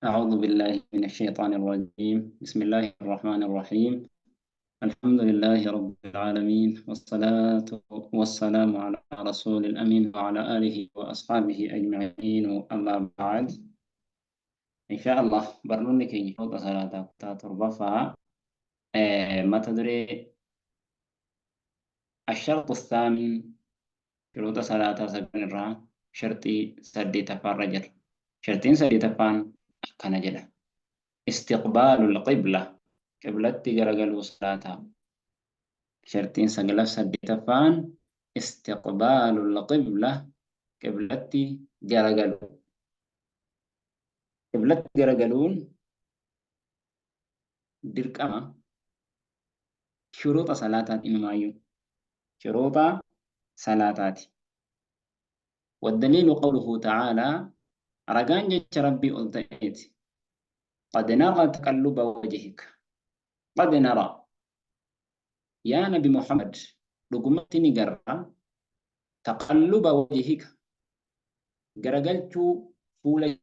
أعوذ بالله من الشيطان الرجيم. بسم الله الرحمن الرحيم. الحمد لله رب العالمين، والصلاة والسلام على رسول الأمين وعلى آله وأصحابه أجمعين، أما بعد. إن شاء الله برنوني كي فوق صلاة تربفا ما تدري الشرط الثامن شروط صلاة سبع الرا شرطي سدي تفرجر شرطين سدي تفان كان جدا استقبال القبلة قبلتي غرغلو صلاة شرطين سجلف سدي تفان استقبال القبلة قبلتي غرغلو قبلتي غرغلون دركما شروط صلاة إنما شروط صلاتات. والدليل قوله تعالى رجان جت ربي ألتئت قد نرى تقلب وجهك قد نرى يا نبي محمد رقمتني جرى تقلب وجهك جرجلت فول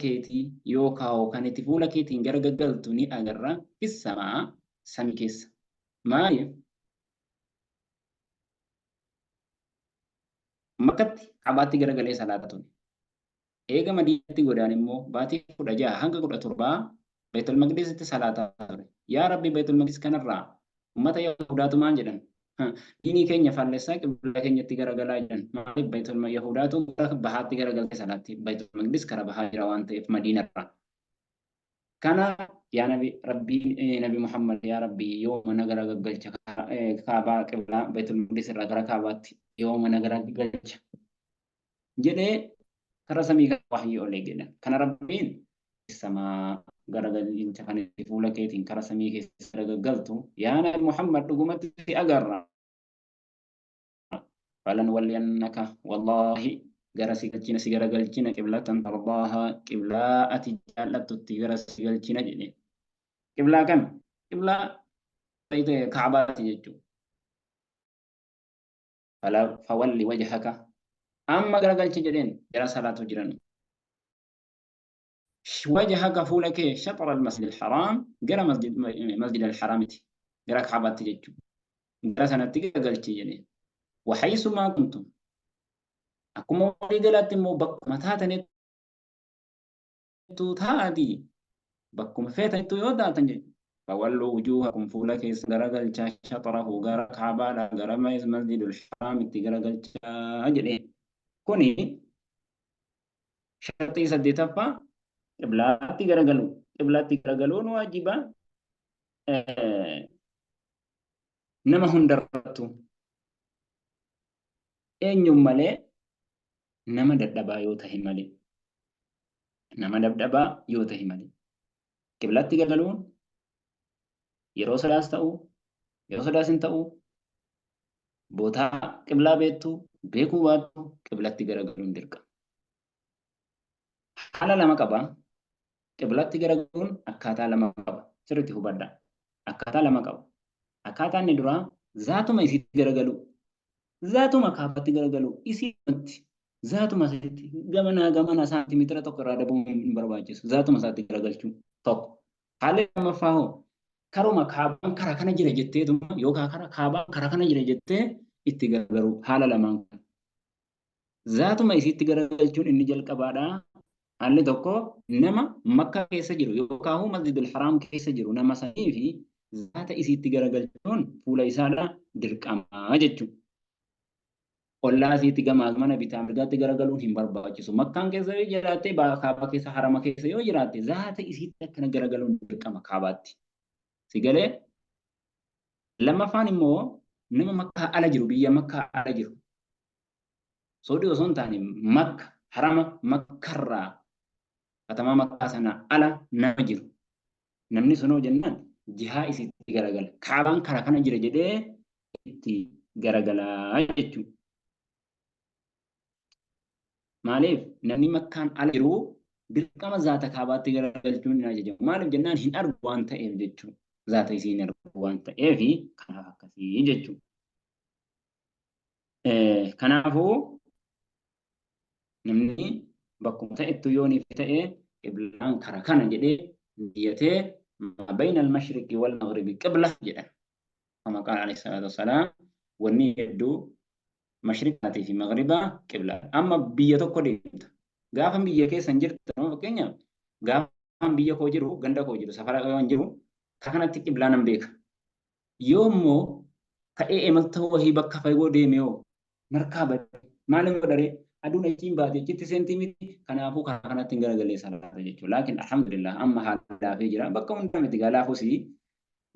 كيتي يوكاو كانت فول كيتي جرجلتني أجرى في السماء سمكس ما Makkatti Kaabaatti garagalee salaata ture. Eega Madiinatti godaan immoo baatii 16 hanga 17 Baytul Maqdisitti salaataa ture. Yaa Rabbi, Baytul Maqdis kanarraa ummata Yahudaatu maal jedhan? Diinii keenya faallessaa qiblaa keenyatti garagalaa jedhan. Maaliif Baytul Yahudaatu gara bahaatti garagaltee salaatti? Baytul Maqdis kara bahaa jira waan ta'eef Madiinarraa. Kana yaa Nabi Rabbii Nabi Muhammad yaa Rabbi yooma na garagalcha Kaabaa qiblaa Baytul Maqdis irraa gara Kaabaatti yooma na garagalcha jedhee kara samii kan wahyii olee jedhan. Kana Rabbiin samaa garagalcha kan fuula keetiin kara samii keessa garagaltu yaa Nabi Muhammad dhugumatti si agarra. Falan walliyannaka wallaahi gara si galchina si garagalchina qiblatan tardaaha qiblaa ati jaallattutti gara si galchina jedhe. Qiblaa kam? Qiblaa Kaabaati jechuudha. Fawalli wajhaka amma garagalchi jedheen jara salaatu jiran. Wajhaka fuula kee shaxra al-masjid al-haraam gara masjid al-haraamiti gara Kaabaatti jechuudha. Gara sanatti garagalchi jedheen. Waxaysumaa kuntum akkuma walii galaatti immoo bakkuma taatanittuu taati bakkuma feetanittuu yoo taatan jechuudha. Fawalluu wujuuhakum fuula keessa garagalchaa shaxrahu gara Kaabaadha gara masjidul haraamitti garagalchaa jedheen. Kuni sharxii saddeetaffaa qiblaatti garagalu. Qiblaatti garagaluun waajiba nama hundarrattu eenyuun malee nama dadhabaa yoo tahe malee nama dadhabaa yoo tahe malee qiblaatti garagaluun yeroo sodaas ta'u yeroo sodaas hin ta'u bootaa qiblaa beektu beekuu baattu qiblatti garagaluun dirqama. Haala lama qaba. Qiblatti garagaluun akkaataa lama qaba. Sirriitti hubadhaa. Akkaataa lama qaba. Akkaataa inni duraa zaatuma isiitti garagaluu. Zaatuma Kaabatti garagaluu. Isiitti zaatuma isiitti gamanaa gamana saantimeetira tokko irraa dabuun hin barbaachisu. Zaatuma isaatti garagalchuu tokko. Haalli lammaffaa hoo karuma Kaabaan kara kana jira jetteetuma yookaan kara Kaabaan kara kana jira jettee itti garagaruu haala lamaan kana. Zaatuma isiitti garagalchuun inni jalqabaadha. Haalli tokko nama Makkaa keessa jiru yookaan Masjidul Haraam keessa jiru nama sanii fi zaata isiitti garagalchuun fuula isaadha dirqama jechuudha. Ollaa isiitti gamaa mana bitaa mirgaatti garagaluun hin barbaachisu. Makkaan keessa yoo jiraatte Kaabaa keessa harama keessa yoo jiraatte zaata isiitti akkana garagaluun dirqama Kaabaatti. Si galee lammaffaan immoo nama Makkaa ala jiru biyya Makkaa ala jiru Saudii osoo hin taane Makka harama Makkarraa katamaa Makkaa sana ala nama jiru. Namni sunoo jennaan jihaa isiitti garagala. Kaabaan kara kana jira jedhee itti garagalaa jechuudha. Maaliif namni Makkaan ala jiru dirqama zaata Kaabaatti garagalchuun hin ajajamu. Maaliif jennaan hin argu waan ta'eef jechuudha. Zaata isii hin argu waan ta'eef kanaaf akkasii jechuudha. Kanaafuu namni Bakkuma ta'ettu yooniif ta'e qiblaan kara kana jedhee niyyatee, maa bayna al-mashriqi wal maghribi qibla jedhan. Kama qaala alayhi salaatu wassalaam, wanni hedduu mashriqaatii fi maghribaa qiblaa. Amma biyya tokko deemta. Gaafa biyya keessa hin jirtu, fakkeenyaaf gaafa biyya koo jiru, ganda koo jiru, safara koo jiru, kanatti qiblaa nan beeka. Yoo immoo ka'ee imalta wahii bakka fagoo deeme hoo narkaa bade, maalin godharee? Aduun achiin baate achitti seentii miti, kanaafuu karaa kanatti hin garagalee salaata jechuudha. Laakiin alhamdulillah amma haala laafee jira, bakka hundaa miti gaa laafusii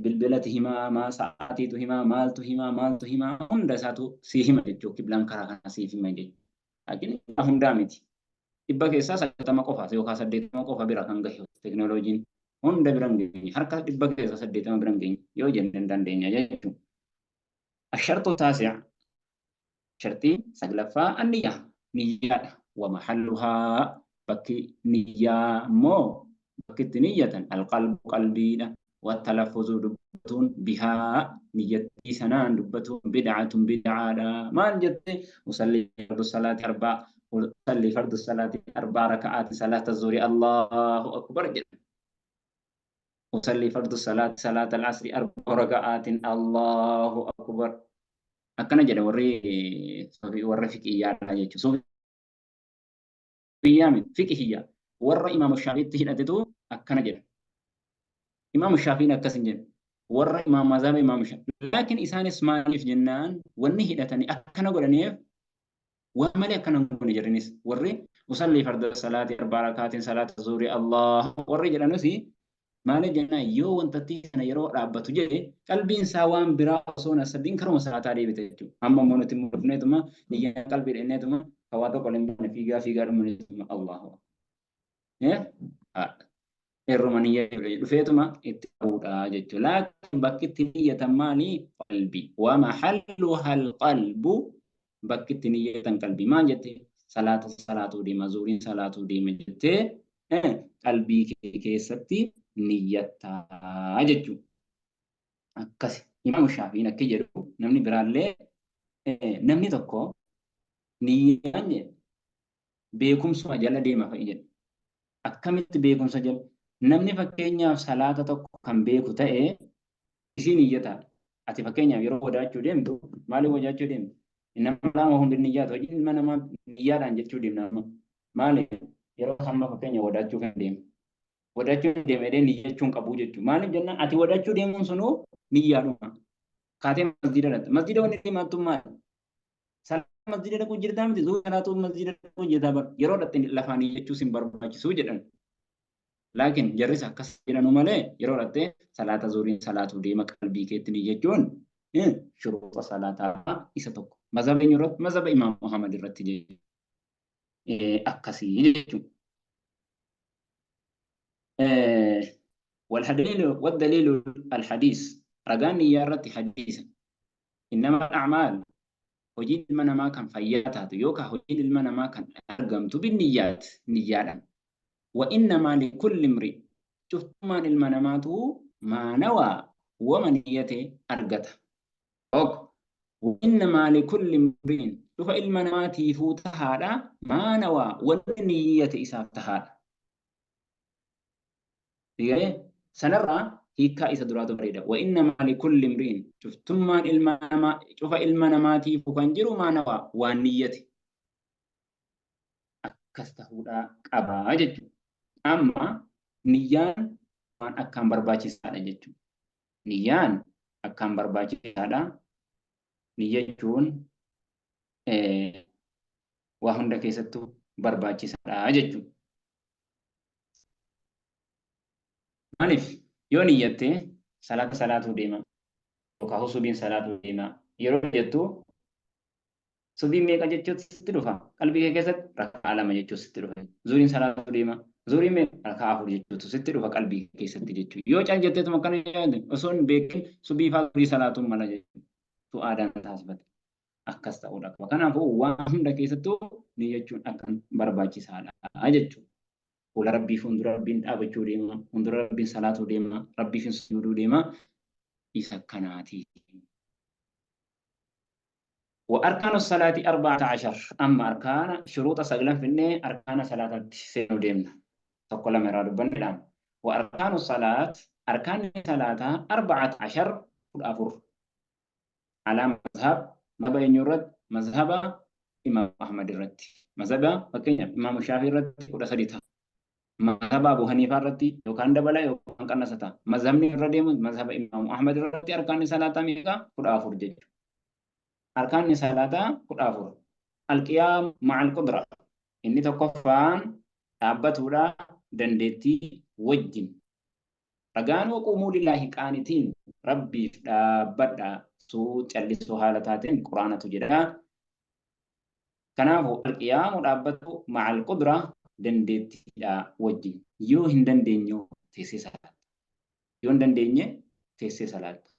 bilbilati himaa, maa sa'aatiitu himaa, maaltu himaa, maaltu himaa, hunda isaatu sii hima jechuudha. Qiblaan karaa kana siif hima jechuudha. Laakiin hundaa miti. 90% qofa yookaan 80 qofa bira kan gahe teknooloojiin, hunda bira hin geenye. Harka 80% bira hin geenye yoo jenne hin dandeenya jechuudha. Asharxu taasi'a, sharxii saglaffaa, anniyyaa, niyyaadha. Wa mahalluhaa, bakki niyyaa immoo, bakki itti niyyatan, alqalbu, qalbiidha. Wattalaffuzu, dubbatuun, bihaa, niyyattii sanaan dubbatuun, bid'atun, bid'aadha. Maal jette? Usalli fardu salaati arbaa, usalli fardu salaati arbaa raka'aati salaata zuhri, Allahu akbar jedha. Usalli fardu salaati salaata al-asri arba raka'aatin, Allahu akbar. Akkana jedha warri warra fiqiyyaadha jechuudha. Suufiyyaa miti, fiqhiyyaa. Warra Imaamu Shaafiitti hidhatetu akkana jedha. Imaamu Shaafiin akkas hin jedhu. Warra Imaam Mazhaba Imaamu Shaafii. Laakiin isaanis maaliif jennaan, wanni hidhatanii akkana godhaniif waan malee akkana hin goone jedhanis. Warri usallii farda salaati arbaa rakaatiin salaata zuhri Allah warri jedhanus maaliif jennaan, yoo wantattii sana yeroo dhaabbatu jedhe qalbiin isaa waan biraa osoo hin assabiin karuma salaataa deebite jechuudha. Amma immoo nuti immoo dhufneetuma niyyaan qalbii dhenneetuma hawaa tokko hin baane, fiigaa fiigaa dhumneetuma Allahu akbar. Irruma niyya dhufeetuma itti qabuudha jechuudha. Laakiin bakki itti niyyatan maali? Qalbii. Wa mahalluha alqalbu, bakki itti niyyatan qalbii. Maal jette? Salaata salaatuu deema, zuuriin salaatuu deema jettee qalbii kee keessatti niyyattaa jechuudha. Akkasi. Imaamu Shaafiin akki jedhu, namni biraallee, namni tokko niyyaan jedhe beekumsuma jala deema fa'i jedhe. Akkamitti beekumsa jala? Namni fakkeenyaaf salaata tokko kan beeku ta'e isii niyyataadha. Ati fakkeenyaaf yeroo wadaachuu deemtu maaliif wadaachuu deemtu? Nama lama hundi niyyaatu, hojiin ilma namaa niyyaadhaan jechuu deemna amma. Maaliif? Yeroo hamma fakkeenya wadaachuu kan deemu. Wadaachuu deema jedhee niyyachuun qabuu jechuudha. Maaliif jennaan, ati wadaachuu deemuun sunuu niyyaadhuma. Kaatee masjiida dhaqxa. Masjiida wanni deemaattu maali? Salaata masjiida dhaquu jirtaa miti, zuhur salaatuu masjiida dhaquu jirtaa bar. Yeroo dhaqxe lafaa niyyachuu sin barbaachisuu jedhan. Laakiin jarris akkas jedhanu malee yeroo dhaqxe salaata zuhuriin salaatuu deema qalbii keetti niyyachuun shuruuxa salaataa isa tokko. Mazhaba eenyu irratti? Mazhaba Imaam Muhammad irratti jechuudha. Akkasii jechuudha. والدليل والدليل الحديث، ragaan niyyaa irratti hadiisa. Innama al-a'maal, hojiin ilma namaa kan fayyaa taatu yookaan hojiin ilma namaa kan argamtu, binniyyaat, niyyaadhaan. Wa innamaa likulli imri, cuftummaan ilma namaatu, maa nawaa, wama niyyate argata. Ok. Wa innamaa likulli imri'in, cufa ilma namaatiifuu tahaadha, maa nawaa, wanni niyyate isaaf tahaadha. Digalee sanarraa hiikkaa isa duraatu bareeda. Wa innamaa likulli imri'in, cuftummaan ilma namaa, cufa ilma namaatiifuu kan jiru, maa nawaa, waan niyyate. Akkas tahuudhaa qabaa jechuudha. Amma niyyaan waan akkaan barbaachisaadha jechuudha. Niyyaan akkaan barbaachisaadha. Niyyachuun waa hunda keessattuu barbaachisaadha jechuudha. Maaliif? Yoo niyyatte salaata salaatuu deema yookaan subiin salaatuu deema yeroo jettu, subiin meeqa jechuutu sitti dhufa? Qalbii kee keessatti raka'aa lama jechuutu sitti dhufa. Zuuriin salaatuu deema, zuuriin meeqa? Raka'aa afur jechuutu sitti dhufa qalbii kee keessatti jechuudha. Yoo cal jetteetuma akkana yaadde, osoo hin beekin subii fa'aa zuurii salaatuun mala jechuudha. Tu aadaan taasifate. Akkas ta'uudha qaba. Kanaafuu waan hunda keessattuu niyyachuun akkan barbaachisaadha jechuudha. Fuula Rabbii fuuldura Rabbiin dhaabachuu deema, fuuldura Rabbiin salaatuu deema, Rabbiif hin sujuuduu deema. Isa kanaati. Wa arkaanu salaati 14. Amma arkaana shuruuxa saglan finnee arkaana salaataatti seenuu deemna. Tokko lama irraa dubbanneedhaan. Wa arkaanu salaat, arkaanni salaataa, 14, 14. Alaa mazhab, mazhaba eenyu irratti? Mazhaba Imaam Ahmad irratti. Mazhaba fakkeenyaaf Imaam Shaafii irratti 13 ta'a. Mazhaba Abu Haniifaa irratti yookaan dabala yookaan qannasa ta'a. Mazhabni irra deemu mazhaba Imaam Ahmad irratti arkaanni salaataa meeqa? 14 jechuudha. Arkaanni salaataa 14. Alqiyaam ma'al qudra. Inni tokkoffaan dhaabbatuudha dandeettii wajjin. Ragaan waquumuu lillaahi qaanitiin, Rabbiif dhaabbadha suu callisoo haala taateen Qur'aanatu jedha. Kanaafu alqiyaamu dhaabbatu ma'al qudra dandeettiidha wajjin. Yoo hin dandeenye teessee salaatta. Yoo hin dandeenye teessee salaatta.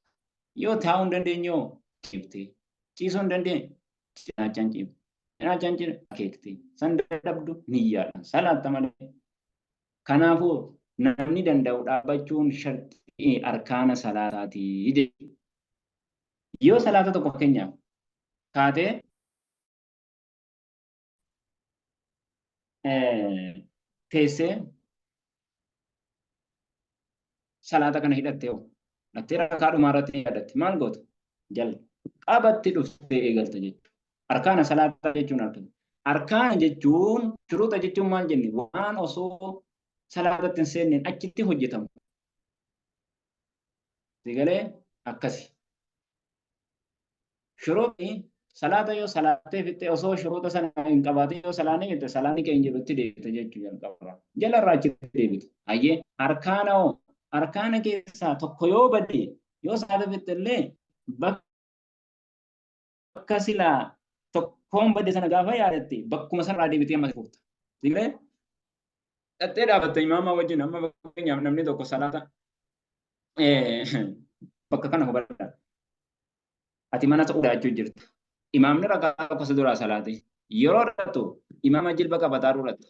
Yoo taa'uu hin dandeenye hoo ciiftee. Ciisuu hin dandeenye cinaachaan ciifte. Cinaachaan ciifte akeektee. San dadhabdu niyyaadhaan salaatta malee. Kanaafuu namni danda'u dhaabbachuun sharxii arkaana salaataati jechuudha. Yoo salaata tokko fakkeenyaaf kaatee teessee salaata kana hidhatte hoo dhattee rakaa dhumaa irratti yaadatte maal goota? Jalqabatti dhuftee eegalta jechuudha. Arkaana salaataa jechuun arkaana. Arkaana jechuun shuruuxa jechuun maal jenne? Waan osoo salaatatti hin seenneen achitti hojjetamu. Sigalee akkasi. Shuruuxni salaata yoo salaattee fixxe osoo shuruuxa sana hin qabaatin yoo salaanni fixxe salaanni kee hin jiru itti deebita jechuu jalqaba. Jalarraa achitti deebita. Hayyee, arkaana hoo? Arkaana keessaa tokko yoo bade yoo salaata fixxe illee bakka silaa tokkoon bade sana gaafa yaadatte bakkuma sanarraa deebitee ammas fufta. Sigalee dhattee dhaabatta imaamaa wajjin. Amma fakkeenyaaf namni tokko salaata bakka kana hubadhaa. Ati mana ta'uu daachuu jirta. Imaamni rakaa tokko si duraa salaate. Yeroo dhaqxu imaama jilba qabataa dhudhatta.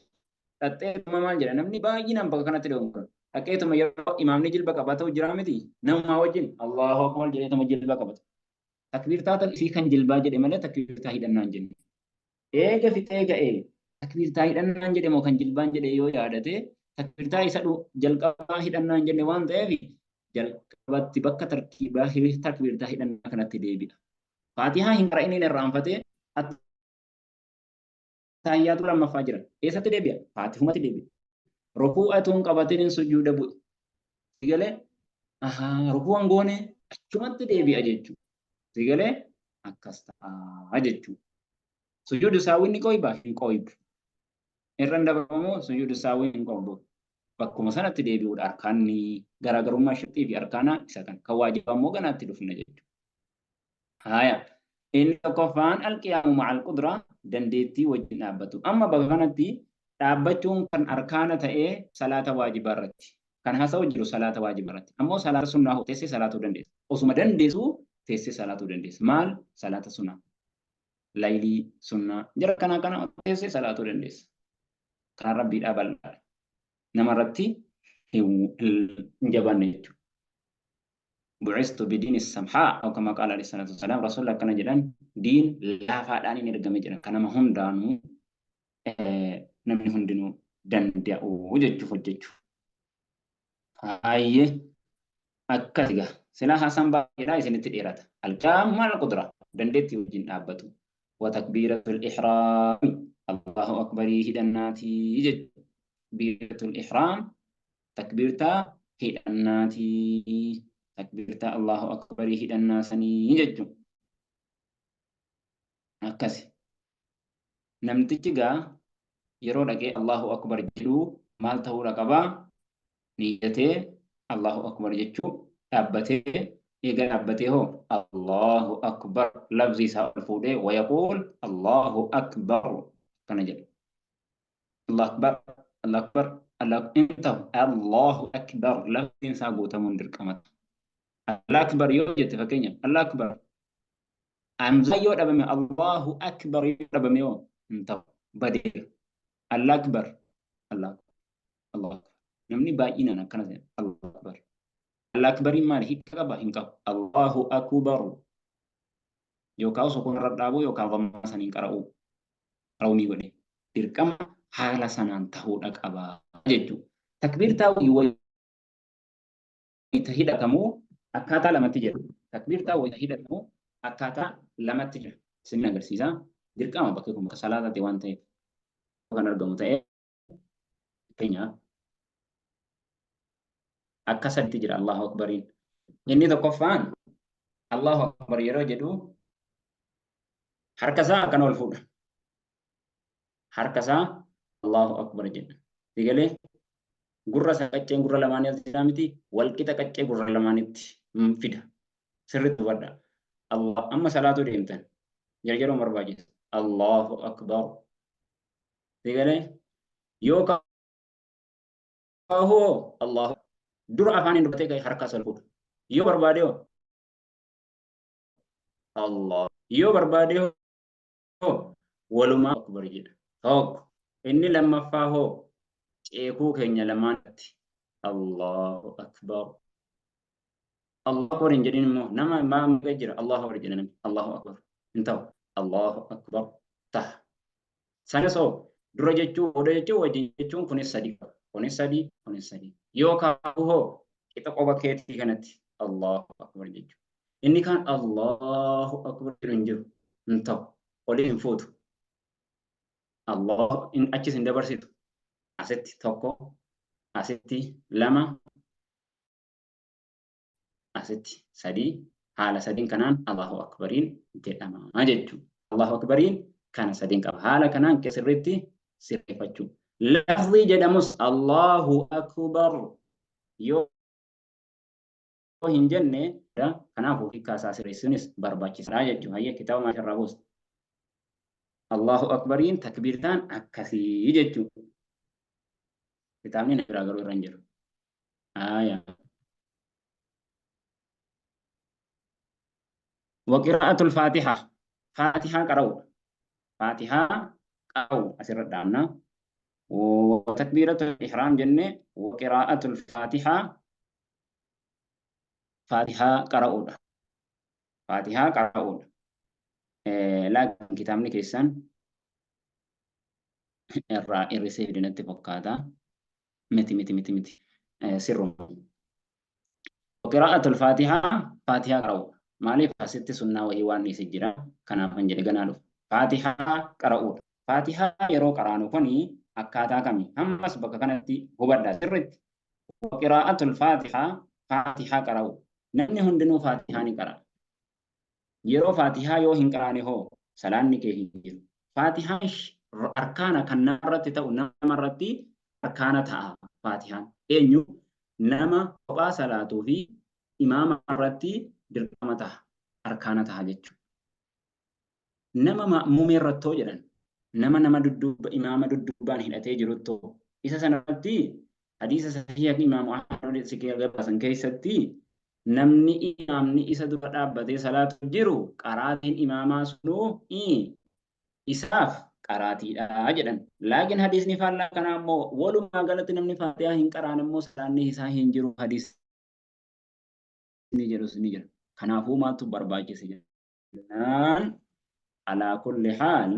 Dhaqxeetuma maal jedha? Namni baay'inaan bakka kanatti dogongora. Dhaqeetuma yeroo imaamni jilba qabatuu jira miti, namumaa wajjin Allahu Akbar jedheetuma jilba qabata. Takbiirtaa tan isii kan jilbaa jedhe malee takbiirtaa hidhannaan jenne. Eega fixee ga'ee takbiirtaa hidhannaan jedhe moo kan jilbaan jedhe yoo yaadate, takbiirtaa isa jalqabaa hidhannaan jenne waan ta'eef jalqabatti bakka tartiibaa takbiirtaa hidhannaa kanatti deebi'a. Faatihaa hin qara'iniin irraanfatee attaayyaatu lammaffaa jira. Eessatti deebi'a? Faatihumatti deebi'a. Rukuu'a tuun qabatiniin sujuuda bu'e. Sigalee ahaa rukuu'an goone achumatti deebi'a jechuudha. Sigalee akkas ta'a jechuudha. Sujuudu saawwiin ni qooyba? Hin qooybu. Irra hin dabarfamu, sujuudu saawwiin hin qooybu. Bakkuma sanatti deebi'uudha arkaanni. Garaagarummaa sharxii fi arkaanaa isa kana. Kan waajibaa immoo ganaatti dhufna jechuudha. Haaya. Inni tokkoffaan alqiyaamu ma'al qudraa, dandeettii wajjin dhaabbatu. Amma bakka kanatti dhaabbachuun kan arkaana ta'ee salaata waajibaa irratti. Kan haasa'u jiru salaata waajibaa irratti. Ammoo salaata sunnaa hoo teessee salaatuu dandeessa. Osuma dandeessu teessee salaatuu dandeessa. Maal? Salaata sunnaa. Laylii sunnaa. Jara kanaa kana teessee salaatuu dandeessa. Karaan Rabbiidhaa bal'aadha. Nama irratti hin jabaanne jechuudha. Bu'istu bidiini samhaa aw kama qaala alayhi salaatu wassalaam, Rasuulli akkana jedhan, diin laafaadhaan hin ergame jedhan, kan nama hundaanuu namni hundinuu danda'u jechuuf hojjechuu. Hayyee, akkas egaa silaa haasaan baay'eedha, isinitti dheerata. Alqiyaamu maal qudra, dandeettii wajjin dhaabbatu. Wa takbiiratul ihraami, Allahu akbarii hidhannaatii jechuudha. Takbiiratul ihraam, takbiirtaa hidhannaatii, takbiirtaa Allahu akbarii hidhannaa sanii jechuudha. Akkasi. Namtichi gaa yeroo dhaqee Allahu akbar jedhuu maal ta'uudha qabaa? Niyyatee Allahu akbar jechuu, dhaabbatee, eega dhaabbatee hoo Allahu akbar lafzi isaa ol fuudhee wayaquul Allahu akbar kana jedha. Allahu akbar, Allahu akbar, Allahu hin ta'u, Allahu akbar lafziin isaa guutamuun dirqama. Allahu akbar yoo jette, fakkeenyaaf Allahu akbar, hamzaa yoo dhabame, Allahu akbar yoo dhabame yoo hin ta'u, badeera. Allah akbar, Allah akbar, Allahu akbar. Namni baay'inaan akkana jedha, Allahu akbar. Allah akbariin maali? Hiika qaba? Hin qabu. Allahu akbar. Yookaan sukuun irra dhaabuu yookaan dhammaa saniin qara'uu. Rawmii godhe. Dirqama haala sanaan ta'uudha qaba jechuudha. Takbiirtaa wayita hidhatamu akkaataa lamatti jira. Takbiirtaa wayita hidhatamu akkaataa lamatti jira. Isin agarsiisa. Dirqama bakki kun bakka salaataati waan ta'eef kan argamu ta'ee fakkeenyaaf akka sadiitti jira Allahu Akbariin. Inni tokkoffaan Allahu Akbar yeroo jedhu harka isaa akkana ol fuudha. Harka isaa Allahu Akbar jedha. Sigalee gurra isaa qacceen gurra lamaanii as jira miti walqixa qaccee gurra lamaanitti fida. Sirriitti hubadha. Allah amma salaatuu deemtan jarjaruu barbaachisa. Allahu Akbar. Sigalee yoo kaahoo Allahu dura afaaniin dubbatee ka'e harka isaa ol fuudha. Yoo barbaade hoo Allah yoo barbaade hoo walumaa akbar jedha. Tokko inni lammaffaa hoo ceekuu keenya lamaanitti Allahu akbar. Allahu akbar hin jedhin immoo nama maa jira Allahu akbar jedha namni Allahu akbar hin ta'u Allahu akbar taha. Sanas hoo dura jechuu booda jechuu wajjin jechuun kunis sadii qaba. Kunis sadii kunis sadii. Yoo kaafu hoo qixa qoba keetii kanatti Allahu akbar jechuudha. Inni kaan Allahu akbar jedhu hin jiru. Hin ta'u. Olii hin fuutu. Allah achis hin dabarsitu. Asitti tokko, asitti lama, asitti sadii. Haala sadiin kanaan Allahu akbariin jedhama jechuudha. Allahu akbariin kana sadiin qaba. Haala kanaan sirriitti sirreeffachuu. Lafzii jedhamus Allahu akbar yoo hin jenne kanaafuu hiikkaa isaa sirreessuunis barbaachisaadha jechuudha. Hayyee kitaaba maal irraa buusta? Allahu akbariin takbiirtaan akkasii jechuudha. Kitaabni na biraa garuu irra hin jiru. Aayaa. Waqiraa'atul Faatihaa. Faatihaa qara'uudha. Faatihaa qara'u asirra dhaabna. Takbiiratul ihraam jenne waqiraa'atul Faatihaa Faatihaa qara'uudha. Faatihaa qara'uudha. Laakiin kitaabni keessan irraa hir'isee fide natti fakkaata. Miti miti miti miti. Sirruma. Qiraa'atul Faatihaa Faatihaa qara'uudha. Maaliif asitti sunnaa wayii waan dhiise jira. Kanaafan jedhe ganaa dhufa. Faatihaa qara'uudha. Faatihaa yeroo qaraanu kuni akkaataa kami? Ammas bakka kanatti hubadhaa sirriitti. Qiraa'atul Faatihaa Faatihaa qara'u. Namni hundinuu Faatihaa ni qara'a. Yeroo Faatihaa yoo hin qaraane hoo salaanni kee hin jiru. Faatihaan arkaana kan namarratti ta'u namarratti arkaana ta'a Faatihaan. Eenyu nama kophaa salaatuu fi imaama irratti dirqama ta'a arkaana ta'a jechuudha. Nama ma'muumee irrattoo jedhan nama nama dudduuba imaama dudduubaan hidhatee jiruttoo isa sanarratti hadiisa sahiha imaamu Ahmad si gabaasan keessatti namni imaamni isa dura dhaabbatee salaatu jiru qaraatiin imaamaa sunuu isaaf qaraatiidha jedhan. Laakiin hadiisni faallaa kanaa immoo walumaa galatti namni faatihaa hin qaraan immoo salaanni isaa hin jiru hadiisni jedhus ni jira. Kanaafuu maaltu barbaachise jennaan alaa kulli haal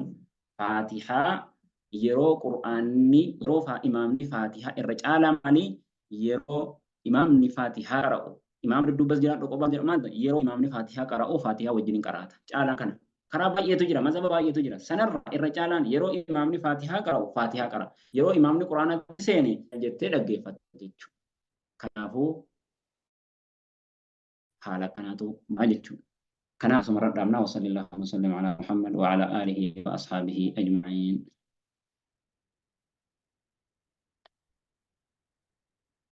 faatihaa yeroo qur'aanni yeroo imaamni faatihaa irra caalaa maali yeroo imaamni faatihaa qara'u imaam dudduubas jiraadhu qophaa jira maal yeroo imaamni faatihaa qara'u faatihaa wajjin hin qaraata caalaa kana karaa baay'eetu jira mazhaba baay'eetu jira sanarra irra caalaan yeroo imaamni faatihaa qara'u faatihaa qara yeroo imaamni quraanatti seene jettee dhaggeeffatta jechuudha kanaafuu haala kanaatu maal jechuudha. Kanaaf asumarra dhaabna. Wa sallallahu wa sallam ala Muhammad wa ala alihi wa ashaabihi ajma'iin.